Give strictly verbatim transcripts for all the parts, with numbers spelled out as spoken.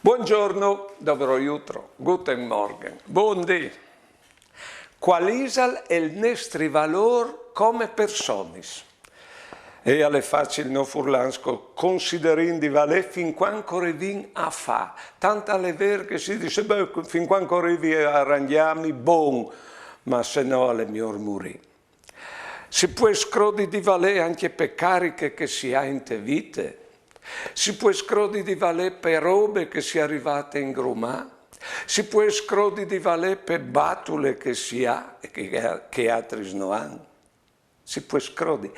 Buongiorno, dobro jutro, guten Morgen, bundì. Qual isal il nestri valôr come personis? E al è facil, no furlans, co considerìn di valê fin cuant che o rivìn a fâ. Tant al è vêr che si dîs: beh, fin cuant che o rivi a arangjâmi, bon, ma se no al è miôr murî. Si pues crodi di valê ancje pe cariche che si à inte vite. Si pues crodi di valê pe robe che si è rivât a ingrumâ. Si pues crodi di valê pe batule che si à e che, che altris no àn. Si pues crodi.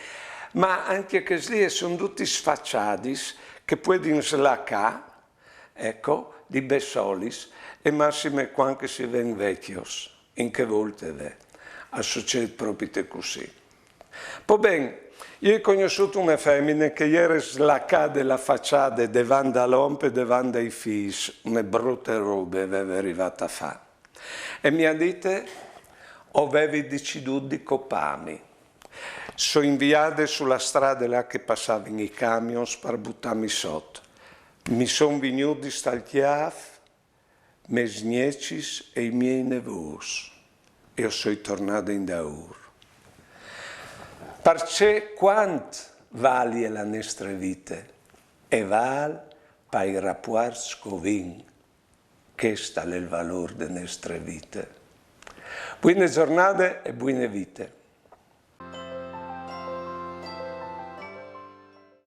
Ma ancje chês li a son dutis façadis che a puedin slacâ, eco, di bessolis, e massime cuant che si ven vecjos, in chê volte, ve, al sucêt propit cussì. Po ben, jo o ai cognossût une femine che e jere slacade la façade devant dal om e devant dai fîs, une brute robe e veve rivât a fâ. E mi à dite: o vevi decidût di copâmi. Soi inviade su la strade là che a passavin i camions par butâmi sot. Mi son vignût di stâ al cjâf, mês gnecis e i miei nevôts, e o soi tornade indaûr. Parcè, cuant valie la nestre vite? E vâl pai rapuarts che o vin. Chest al è il valôr de nestre vite. Buine zornade e buine vite.